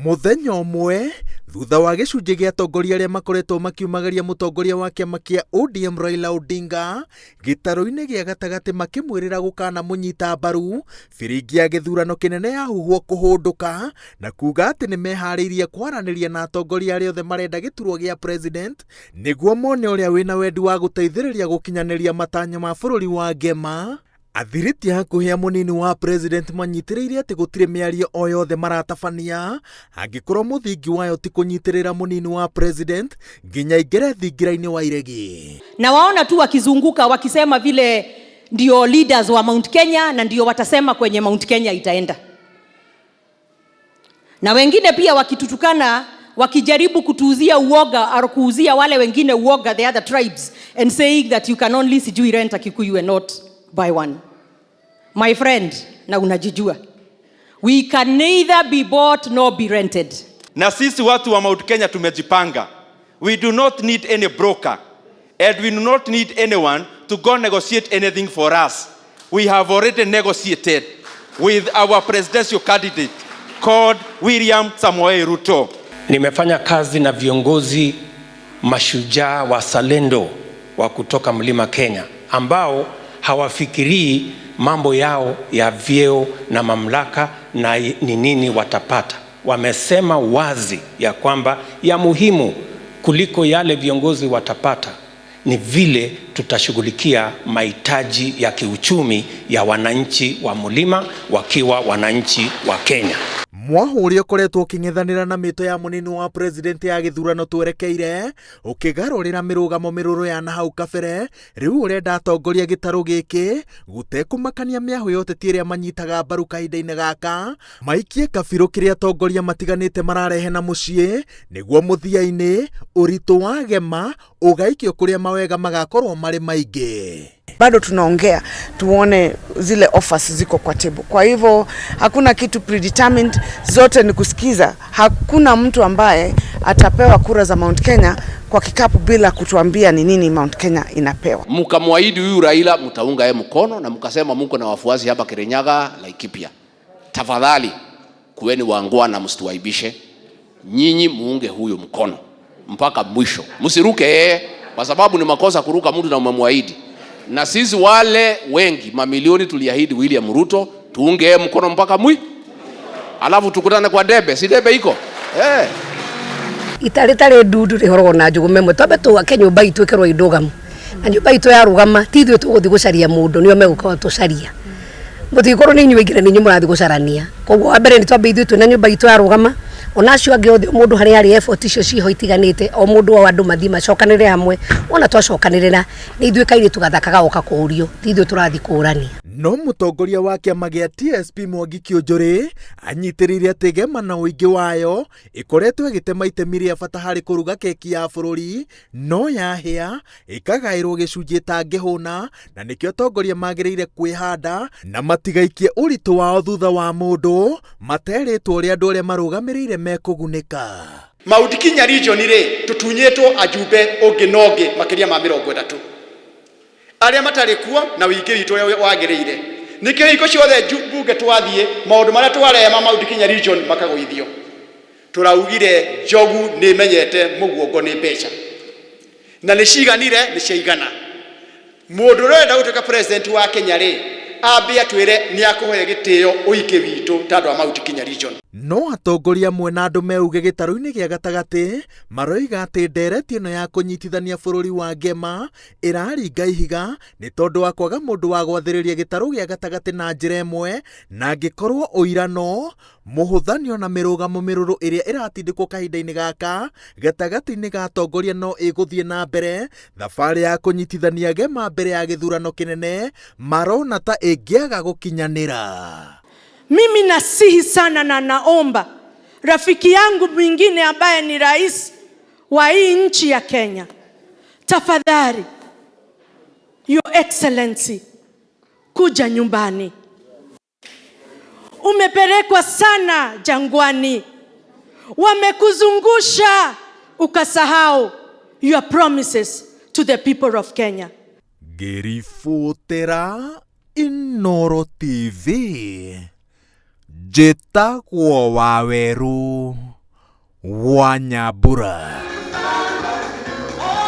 Mũthenya ũmwe thutha wa gĩcunjĩ gĩa atongoria arĩa makoretwo makiumagaria mũtongoria wa kĩama kĩa ODM Raila Odinga gĩtarũ-inĩ gĩa gatagatĩ makĩmwĩrĩra gũkana mũnyita mbaru biringi ya gĩthurano kĩnene yahuhwo kũhũndũka na kuga atĩ nĩ meharĩirie kwaranĩria na atongoria arĩa othe marenda gĩturwa gĩa president nĩguo mone ũrĩa wĩna wendi wa gũteithĩrĩria gũkinyanĩria matanya ma bũrũri wa Ngema. Athiriti hakuhĩ a mũnini wa president manyitĩrĩire atĩ gũtirĩ mĩario o yothe maratabania angĩkorwo mũthingi wayo ti kũnyitĩrĩra mũnini wa president nginya aingĩre thingira-inĩ wa iregi. Na waona tu wakizunguka wakisema vile ndio leaders wa Mount Kenya na ndio watasema kwenye Mount Kenya itaenda. Na wengine pia wakitutukana wakijaribu kutuuzia uoga au kuuzia wale wengine uoga, the other tribes, and saying that you can only sijui rent a Kikuyu and not buy one. My friend, na unajijua, we can neither be bought nor be rented. Na sisi watu wa Mount Kenya tumejipanga. We do not need any broker and we do not need anyone to go negotiate anything for us. We have already negotiated with our presidential candidate called William Samoei Ruto. Nimefanya kazi na viongozi mashujaa wazalendo wa kutoka Mlima Kenya ambao hawafikirii mambo yao ya vyeo na mamlaka na ni nini watapata. Wamesema wazi ya kwamba ya muhimu kuliko yale viongozi watapata ni vile tutashughulikia mahitaji ya kiuchumi ya wananchi wa mlima wakiwa wananchi wa Kenya. Mwahu ũrĩa ũkoretwo ũkĩng'ethanĩra na mĩto ya mũnini wa president ya gĩthurano twerekeire ũkĩgarũrĩra mĩrũgamo mĩrũrũ ya nahau kabere, rĩu ũrenda atongoria gĩtarũ gĩkĩ gũtekũmakania mĩahũ ya ũteti ĩrĩa manyitaga mbaru kahinda-inĩ gaka maikie kabirũ kĩrĩa atongoria matiganĩte mararehe na mũciĩ nĩguo mũthia-inĩ ũritũ wa gema ũgaikio kũrĩa mawega magakorwo marĩ maingĩ. Bado tunaongea tuone zile offers ziko kwa table. Kwa hivyo hakuna kitu predetermined, zote ni kusikiza. Hakuna mtu ambaye atapewa kura za Mount Kenya kwa kikapu bila kutuambia ni nini Mount Kenya inapewa. Mkamwahidi huyu Raila mtaunga yeye mkono na mkasema muko na wafuasi hapa Kirinyaga, Laikipia. Tafadhali kuweni waangwana, msituaibishe. Nyinyi muunge huyu mkono mpaka mwisho, msiruke yeye, kwa sababu ni makosa kuruka mtu na umemwahidi. Na sisi wale wengi mamilioni tuliahidi William Ruto tuunge yeye mkono mpaka mwi, alafu tukutane kwa debe, si debe iko eh. Ita rĩtarĩ ndundu rĩhoragwo na njũgũma ĩmwe. Twambe twake nyũmba itũ ĩkorwo ĩ ndũgamu, na nyũmba itũ yarũgama ti ithuĩ tũgũthiĩ gũcaria mũndũ, nĩo megũka tũcaria. Mũtigĩkorwo nĩ inyuĩ aingĩ na nĩ inyuĩ mũrathiĩ gũcarania. Koguo wa mbere nĩ twambe ithuĩ twĩna nyũmba itũ yarũgama, ona acio angĩ othe mũndũ harĩa arĩ, effort icio ciho itiganĩte, o mũndũ o andũ mathiĩ macokanĩrĩre hamwe. Wona twacokanĩrĩra nĩ ithuĩ kairĩtu gathaka gagoka kũũrio, ti ithuĩ tũrathiĩ kũũrania. No mũtongoria wa kĩama gĩa TSP Mwangi Kĩũnjũrĩ anyitĩrĩire atĩ gema na ũingĩ wayo ĩkoretwo ĩgĩtema itemi rĩa bata harĩ kũruga keki ya bũrũri, no yahĩa ĩkagaĩrwo gĩcunjĩ ĩtangĩhũna, na nĩkĩo atongoria magĩrĩire kwĩhanda na matigaikie ũritũ wao thutha wa mũndũ materĩtwo ũrĩa andũ arĩa marũgamĩrĩire mekũgunĩka. Mount Kenya region rĩ, tũtunyĩtwo ajumbe ũngĩ na ũngĩ makĩria ma 30 arĩa matarĩ kuo na ũingĩ witũ ũrĩa wagĩrĩire. Nĩkĩo hingo ciothe mbunge twathiĩ maũndũ marĩa twarema Mount Kenya region makagũithio. Tũraugire njogu nĩ ĩmenyete mũguongo nĩ mbeca, na nĩ ciganire, nĩ ciaigana. Mũndũ ũrĩa ũrenda gũtuĩka president wa Kenya rĩ, ambe atwĩre nĩ akũhe gĩtĩo ũingĩ witũ ta andũ a Mount Kenya region. No atongoria amwe na andũ meuge gĩtarũ-inĩ gĩa gatagatĩ maroiga atĩ ndereti ĩno ya kũnyitithania bũrũri wa Ngema ĩraringa ihiga nĩ tondũ wa kwaga mũndũ wa gwathĩrĩria gĩtarũ gĩa gatagatĩ na njĩra ĩmwe, na angĩkorwo ũirano mũhũthanio na mĩrũgamo mĩrũrũ ĩrĩa ĩratindĩkwo kahinda-inĩ gaka gatagatĩ-inĩ ga atongoria no ĩgũthiĩ na mbere thabarĩ ya kũnyitithania Gema mbere ya gĩthurano kĩnene marona ta ĩngĩaga gũkinyanĩra. Mimi nasihi sana na naomba rafiki yangu mwingine ambaye ni rais wa hii nchi ya Kenya, tafadhali Your Excellency, kuja nyumbani. Umepelekwa sana jangwani, wamekuzungusha ukasahau your promises to the people of Kenya. Ngĩribotera Inooro TV, njĩtagwo Wawerũ. Wa Nyambura.